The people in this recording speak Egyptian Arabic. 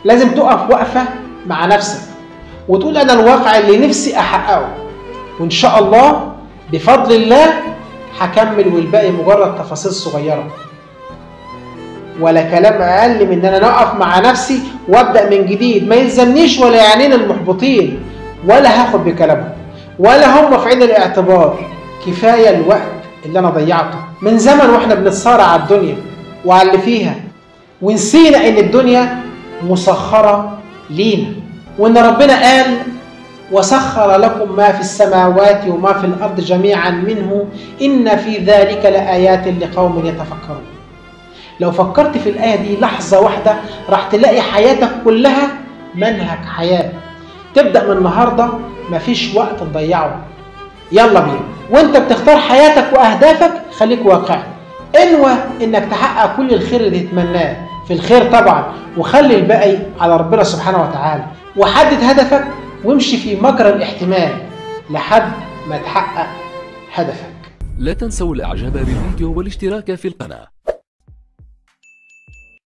لازم تقف وقفة مع نفسك وتقول أنا الواقع اللي نفسي أحققه، وإن شاء الله بفضل الله هكمل، والباقي مجرد تفاصيل صغيرة. ولا كلام أقل من إن أنا أقف مع نفسي وأبدأ من جديد. ما يلزمنيش ولا يعنيني المحبطين، ولا هاخد بكلامهم، ولا هم في عين الاعتبار. كفاية الوقت اللي أنا ضيعته من زمن وإحنا بنتصارع على الدنيا وعلى اللي فيها، ونسينا إن الدنيا مسخرة لينا، وإن ربنا قال وسخر لكم ما في السماوات وما في الأرض جميعا منه إن في ذلك لآيات لقوم يتفكرون. لو فكرت في الآية دي لحظة واحدة راح تلاقي حياتك كلها منهج حياة. تبدأ من النهاردة، مفيش وقت تضيعه. يلا بينا. وانت بتختار حياتك وأهدافك خليك واقعي، انوى انك تحقق كل الخير اللي تتمناه في الخير طبعا، وخلي الباقي على ربنا سبحانه وتعالى، وحدد هدفك وامشي في مجرى الاحتمال لحد ما تحقق هدفك. لا تنسوا الاعجاب بالفيديو والاشتراك في القناة.